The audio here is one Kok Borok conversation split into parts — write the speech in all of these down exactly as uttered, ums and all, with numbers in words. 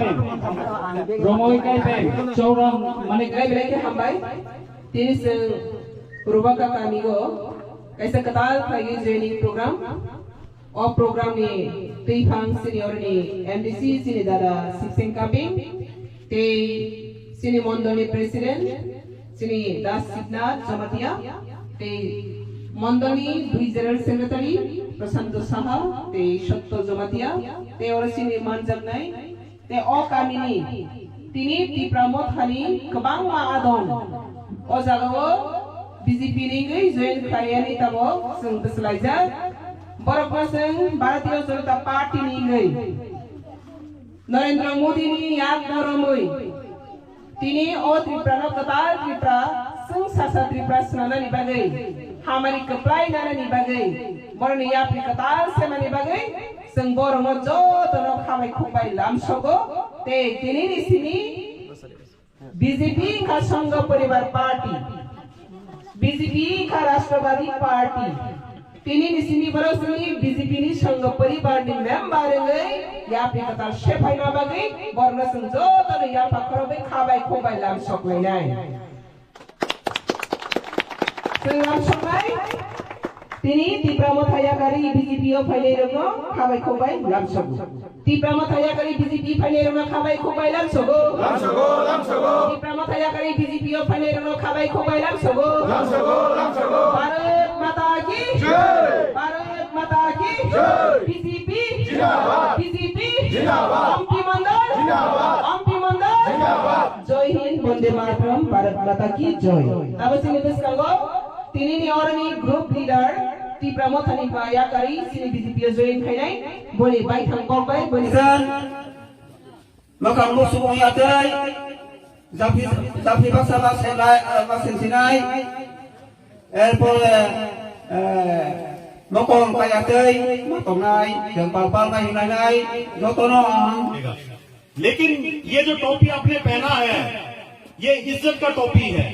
Romoi kai bai, chowrong mane kai bai ke hambai. Tini se Rubaka kami go kaisa katal khlai joining program. O program ni twi phang senior ni M D C sini dada Sipsing Kaping, tei sini mondol ni president sini Das Siknath Jamatia, tei mondol ni dui general secretary Prashanto Saha, tei Sotto Jamatia, tei oro sini manjaknai Tei o kamini tini Tipra Mothani kwbangma adong. O jagao B J P ni wngwi join khlaiyani tabok chwng bwswlaijak. Borokno chwng Bharatiya Janata Party ni wngwi Narendra Modi ni yak boromwi tini o Tripura no kwtal Tripura chwng sasa Tripura swnamnani bagwi hamari kwplai nanani bagwi borokni yapri kwtal semani bagwi Chwng borokno jotono khabai khukbai lamsogo, tei tinini simi B J P wngkha Sangha Poribar Party, B J P wngkha Rashtrabadi Party. Tinini simi borok simi B J P ni Sangha Poribar ni member wngwi yapri kwtal sephaima bagwi borokno chwng jotono yapha khorokbai khabai khukbai lamsok lainai. Chwng lamsoknai, tini Tipra Motha Yakari B J P o phainai rokno khabai khukbai lamsogo. Tipra Motha Yakari B J P phainai rokno khabai khukbai lamsogo. Lamsogo, lamsogo. Tipra Motha Yakari B J P o phainai rokno khabai khukbai lamsogo. Lamsogo, lamsogo. Bharat Mata ki jai. Bharat Mata ki jai. B J P jindabad. B J P jindabad. Ampi Mandal jindabad. Ampi Mandal jindabad. Jai Hind, Bonde Mataram, Bharat Mata ki jai. Abo chini bwskango tinini oroni group leader Tipra Mothani ba Yakari chini B J P o join khainai, boni baithang kok bai boni San Makang musuk ong yatei, japi, japi baksa baksa lai, baksa sinai, erpore, eh, mokong kaya tei, matongnai, jeng pal pal nai hinai nai, jotono ang. लेकिन ये जो टोपी आपने पहना है, ये इज्जत का टोपी है,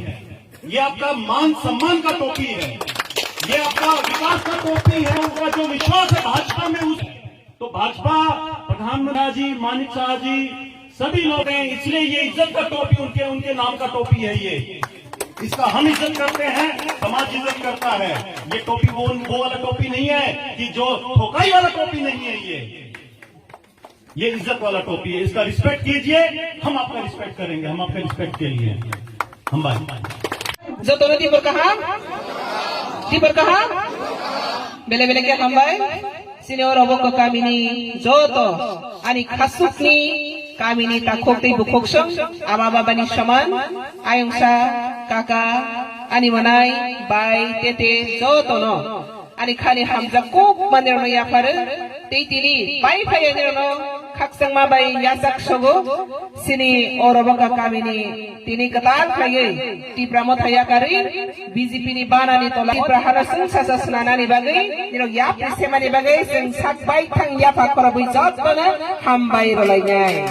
ये आपका मान सम्मान का टोपी है, ये आपका विकास का टोपी है। उनका जो विश्वास है भाजपा में, उस तो भाजपा, प्रधानमंत्री जी, मानिक साहा जी, सभी लोग हैं, इसलिए ये इज्जत का टोपी उनके, उनके नाम का टोपी है ये। इसका हम इज्जत करते हैं, समाज इज्जत करता है। ये टोपी वो, वो वाला टोपी नहीं है कि जो ठोकाई वाला टोपी नहीं है ये। ये इज्जत वाला टोपी है, इसका रिस्पेक्ट कीजिए, हम आपका रिस्पेक्ट करेंगे, हम आपका रिस्पेक्ट के लिए हम भाई। Jotono tibor kaham? Tibor kaham? Bele bele khe hambai. Sini oro bo kamini joto ani khasukni kamini takhuk tei bukhuk song ama babani soman ayungsa kaka ani manai bai tete jotono ani khani hamjak kuk manirno yapharo tei tini pai phaiyanirno khakchangma bai yachak sogo. Sini oro bo kamini tini kwtal khaiwi Tipra Motha Yakari B J P ni banani tola Tipra hano chwng sacha swnanani bagwi nirok yapri semani bagwi chwng sak bai thang yapha khorobwi jotono hambai rwlainai.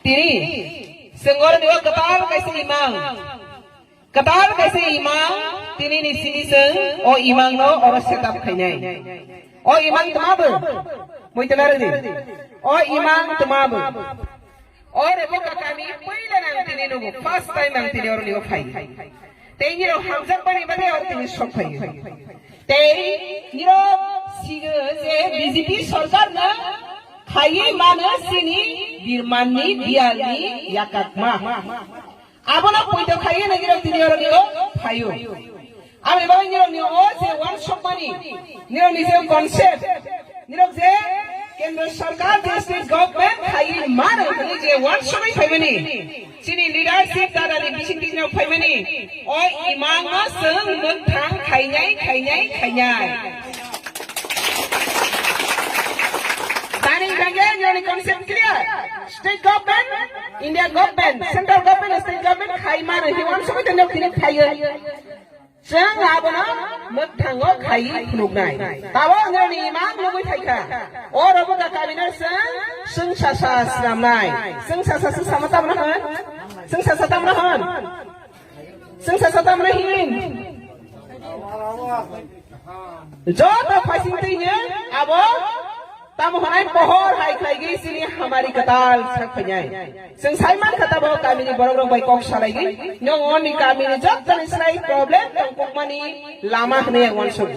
Tini chwng oroni o kwtal kaisa imang. Kwtal kaisa imang, tinini simi chwng o imangno oro set up khainai. O imang tma bo? Muitwlarwdi. O imang tma bo? O Reboka kami puila nang tini nugo, first time ang tini oroni o phai. Tei nirok hamjakmani bagwi oro tini sok phaio. Tei nirok sigo je B J P sorkarno khaiwi mano chini birmanni biyalni yakakma. Abono poito khaiwi nirok tini oroni o phaio. Aboni bagwi nirokni o je uansukmani, nirokni je concept, nirok je Kendra Sarkar je state government khaiwi mano hwnwi je uansugwi phaimani, chini leadership dadani bisingtwi nirok phaimani, o imangno chwng mwkthang khainai, khainai, khainai. Tani hwnkhe nirokni concept clear. State government, India government, central government, state government khai mano, hiwan sumui tongno tini phaiyo. Chwng abono mwkthango khaiwi phunuknai. Tabok nirokni imang nugwi phaikha. O Reboka kamino chwng, chwng sasa swnamnai. Chwng sasa se sama tamno hwn? Chwng sasa tamno hwn? Chwng sasa tamno hin? Joto phaising twi abo Tamo hwnai pohor hai khlaigwi chini hamari kwtal sak phainai. Chwng saiman kha tabo kamini borok rok bai kok salaigwi. Nong oni kamini jottoni slai problem tongkukmani lama hwnwi ang uansuk.